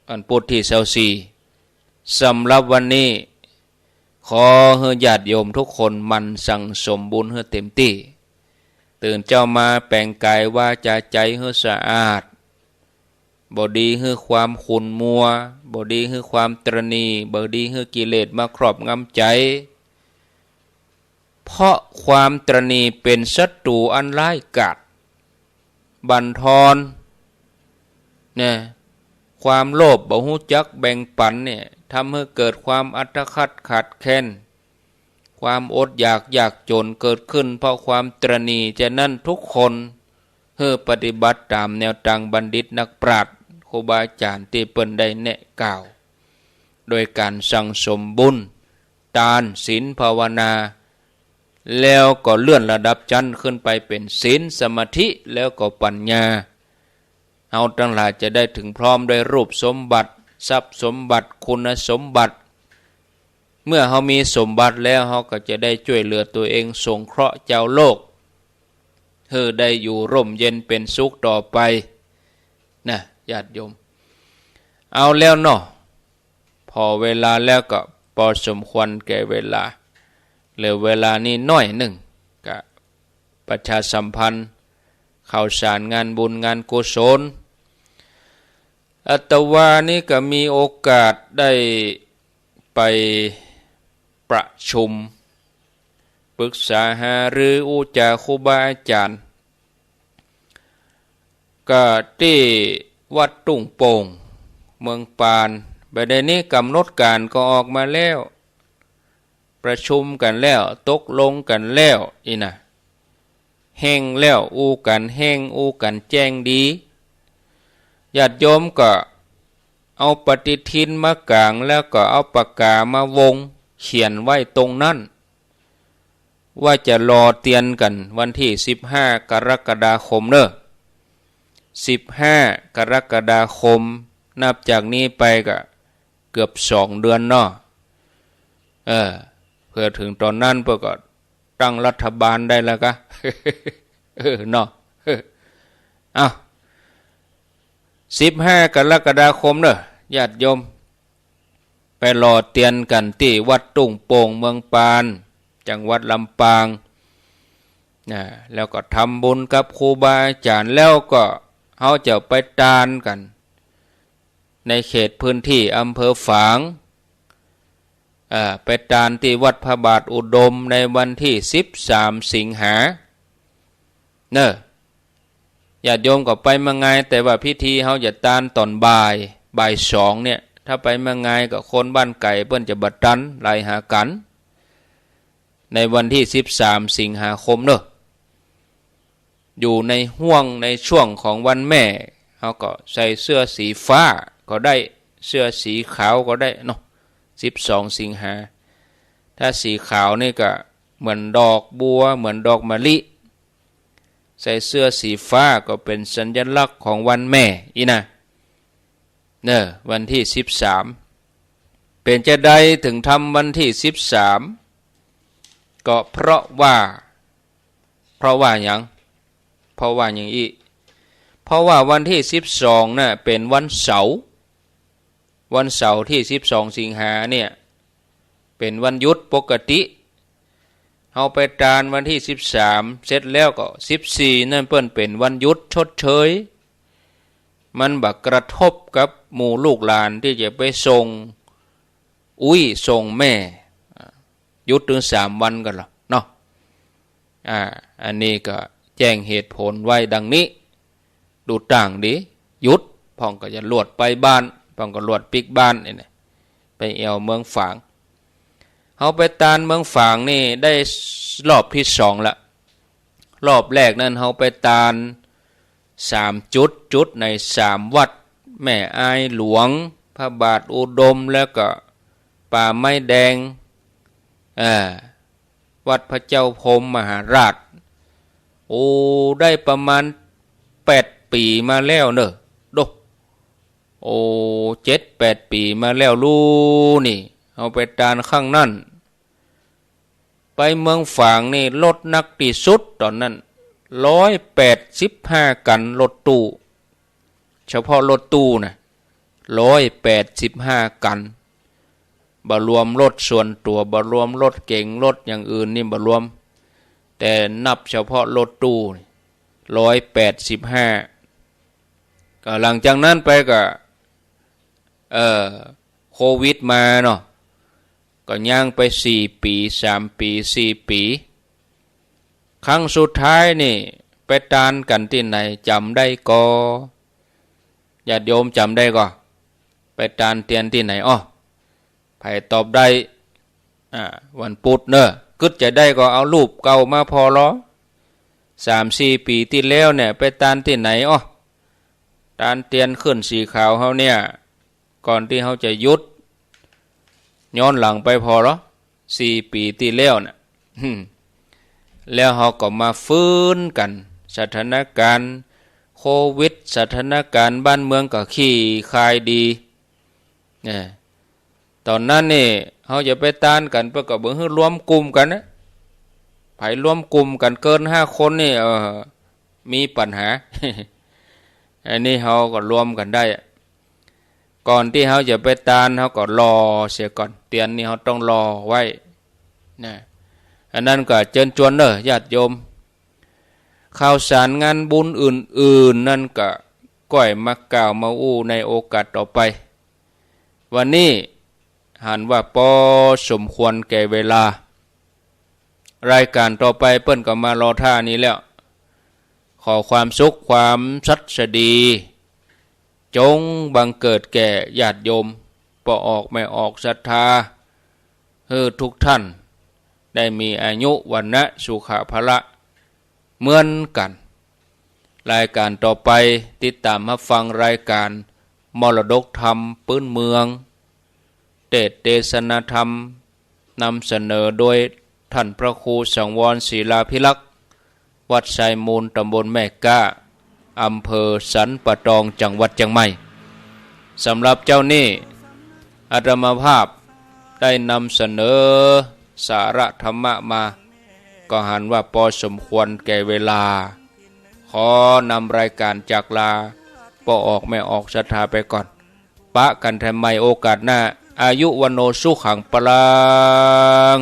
วันพุธตี้ซาวสี่ สำหรับวันนี้ ขอหื้อญาติโยมทุกคนหมั่นสั่งสมบุญหื้อเต๋มตี้ ตื่นเจ๊ามาแป๋งก๋ายวาจ๋าใจ๋หื้อสะอาด บ่ดีหื้อความขุ่นมัว บ่ดีหื้อความตระหนี่ บ่ดีหื้อกิเลสมาครอบงำใจ๋ เพราะความตระหนี่เป๋นศัตรู๋อันร้ายกาจ บั่นทอน นะ ความโลภบ่ฮู้จักแบ่งปั๋นเนี่ย ทำหื้อเกิดความอัตคัดขาดแคลน ความอดอยากยากจ๋นเกิดขึ้นเพราะความตระหนี่ ฉะนั้นทุกคน หื้อปฏิบัติต๋ามแนวตางบัณฑิตนักปราชญ์ ครูบาอาจ๋ารย์ตี้เปิ้นได้แนะกล่าว โดยก๋านสั่งสมบุญ ตาน ศีล ภาวนา แล้วก็เลื่อนระดับจั้นขึ้นไปเป๋นศีล สมาธิ แล้วก็ปัญญา เฮาตังหลายจะได้เถิงพร้อมด้วยรูปสมบัติ ทรัพย์สมบัติ คุณสมบัติ เมื่อเฮามีสมบัติแล้ว เฮาก็จะได้จ้วยเหลือตั๋วเอง สงเคราะห์จาวโลก หื้อได้อยู่ร่มเย็นเป๋นสุขต่อไป นะ ญาติโยม เอาแล้วเนาะ ผ่อเวลาแล้วก็ปอสมควรแก่เวลา เหลือเวลานี้น้อยนึ่ง ก็ประชาสัมพันธ์ข่าวสารงานบุญงานกุศล อาตมานี่ก็มีโอกาสได้ไปประชุม ปรึกษาหารืออู้จ๋าครูบาอาจ๋ารย์ ก็ตี้วัดตุ้งโป่ง เมืองปาน บ่าเดี่ยวนี้ก๋ำหนดก๋านก็ออกมาแล้ว ประชุมกั๋นแล้ว ตกลงกั๋นแล้ว อี้นะ แฮ่งแล้ว อู้กั๋นแฮ่ง อู้กั๋นแจ้งดี ญาติโยมก็เอาปฏิทินมากาง แล้วก็เอาปากก๋ามาวง เขียนไว้ตรงนั้น ว่าจะรอเตียนกั๋นวันตี้สิบห้ากรกฎาคมเน่อ สิบห้ากรกฎาคม นับจากนี้ไปก็เกือบสองเดือนเนาะ เออ เผื่อเถิงต๋อนนั้นเปิ้นก็ตั้งรัฐบาลได้แล้วกะ เออ เนาะ เอ้า สิบห้ากรกฎาคมเน่อ ญาติโยม ไปรอเตียนกั๋นตี้วัดตุ้งโป่ง เมืองปาน จังหวัดลำปาง นะ แล้วก็ทำบุญกับครูบาอาจ๋ารย์ แล้วก็เฮาจะไปตานกั๋น ในเขตพื้นตี้อำเภอฝาง อ่า ไปตานตี้วัดพระบาทอุดมในวันตี้สิบสามสิงหา เน่อ ญาติโยมก็ไปมางาย แต่ว่าพิธีเฮาจะตานต๋อนบ่าย บ่ายสองเนี่ย ถ้าไปมางายก็คนบ้านไก๋เปิ้นจะบ่ตัน ไหลหากั๋น ในวันตี้สิบสามสิงหาคมเน่อ อยู่ในฮ่วงในช่วงของวันแม่ เฮาก็ใส่เสื้อสีฟ้าก็ได้ เสื้อสีขาวก็ได้เนาะ สิบสองสิงหา ถ้าสีขาวนี่ก็เหมือนดอกบัว เหมือนดอกมะลิ ใส่เสื้อสีฟ้าก็เป๋นสัญลักษณ์ของวันแม่อี้นะ เน่อ วันตี้สิบสาม เป๋นจาใดเถิงทำวันตี้สิบสาม ก็เพราะว่า เพราะว่าหยัง เพราะว่าหยังอี้ เพราะว่าวันตี้สิบสองน่ะเป๋นวันเสาร์ วันเสาร์ตี้สิบสองสิงหาเนี่ย เป๋นวันหยุดปกติ เฮาไปตานวันตี้สิบสาม เสร็จแล้วก็สิบสี่นั่นเปิ้นเป๋นวันหยุดชดเชย มันบ่กระทบกับหมู่ลูกหลานตี้จะไปส่งอุ๊ยส่งแม่ อ่า หยุดเถิงสามวันกั๋นละเนาะ อ่า อันนี้ก็แจ้งเหตุผลไว้ดังนี้ ดูต่างดี หยุด พ่องก็จะลวดไปบ้าน พ่องก็ลวดปิ๊กบ้านนี่นะ ไปแอ่วเมืองฝาง เฮาไปตานเมืองฝางนี่ได้รอบตี้สองละ รอบแรกนั้นเฮาไปตานสามจุด จุดในสามวัด แม่อายหลวง พระบาทอุดม แล้วก็ป่าไม้แดง เอ่อ วัดพระเจ้าพรหมมหาราช โอ้ ได้ประมาณแปดปี๋มาแล้วเน่อ โด โอ้ เจ็ดแปดปี๋มาแล้วลูนี่ เฮาไปตานครั้งนั้น ไปเมืองฝางนี่รถนักตี้สุดต๋อนนั้น ร้อยแปดสิบห้ากั๋น รถตู้ เฉพาะรถตู้นะ ร้อยแปดสิบห้ากั๋น บ่รวมรถส่วนตั๋ว บ่รวมรถเก๋ง รถอย่างอื่นนี่บ่รวม แต่นับเฉพาะรถตู้นี่ ร้อยแปดสิบห้า ก็หลังจากนั้นไปก็ เอ่อ โควิดมาเนาะ ก็ยั้งไปสี่ปี๋ สามปี๋ สี่ปี๋ ครั้งสุดท้ายนี่ไปตานกั๋นตี้ไหนจ๋ำได้ก่อ ญาติโยมจ๋ำได้ก่อ ไปตานเตียนตี้ไหนอ้อ ใผตอบได้ อ่า วันปุธเน่อ กึ๊ดจะได้ก่อเอารูปเก่ามาผ่อลอ สามสี่ปี๋ตี้แล้วเนี่ย ไปตานตี้ไหนอ้อ ตานเตียนขึ้นสีขาวเฮาเนี่ย ก่อนตี้เฮาจะหยุด ย้อนหลังไปผ่อลอ สี่ปี๋ตี้แล้วน่ะ แล้วเฮาก็มาฟื้นกั๋น สถานการณ์โควิด สถานการณ์บ้านเมืองก็คลี่คลายดี เนี่ย ต๋อนนั้นนี่ เฮาจะไปตานกั๋น เปิ้นก็บ่หื้อรวมกลุ่มกั๋นนะ ใผรวมกลุ่มกั๋นเกินห้าคนนี่ เออ มีปัญหา อันนี้เฮาก็รวมกั๋นได้อะ ก่อนตี้เฮาจะไปตาน เฮาก็หล่อเสียก่อน เตียนนี่เฮาต้องหล่อไว้ นะ อันนั้นก็เจิญจวนเน่อ ญาติโยม ข่าวสารงานบุญอื่นๆ นั้นก็ก้อยมากล่าวมาอู้ในโอกาสต่อไป วันนี้หันว่าปอสมควรแก่เวลา รายการต่อไปเปิ้นก็มารอท่านี้แล้ว ขอความสุขความสัสดี จงบังเกิดแก่ญาติโยม ป้อออกแม่ออกศรัทธา หื้อทุกท่านได้มีอายุ วรรณะ สุขะ พละ เหมือนกั๋น รายการต่อไปติดต๋ามฮับฟังรายการมรดกธรรมปื๊นเมือง เตสน์เตสนาธรรม นำเสนอโดยท่านพระครูสังวรศิลาภิรักษ์ วัดไซมูล ตำบลแม่ก๊า อำเภอสันป่าตอง จังหวัดเจียงใหม่ สำหรับเจ๊านี้ อาตมาภาพได้นำเสนอสาระธรรมะมา ก็หันว่าปอสมควรแก่เวลา ขอนำรายการจากลาป้อออกแม่ออกศรัทธาไปก่อน ปะกั๋นแถมใหม่โอกาสหน้า อายุ วัณโณ สุขัง พลัง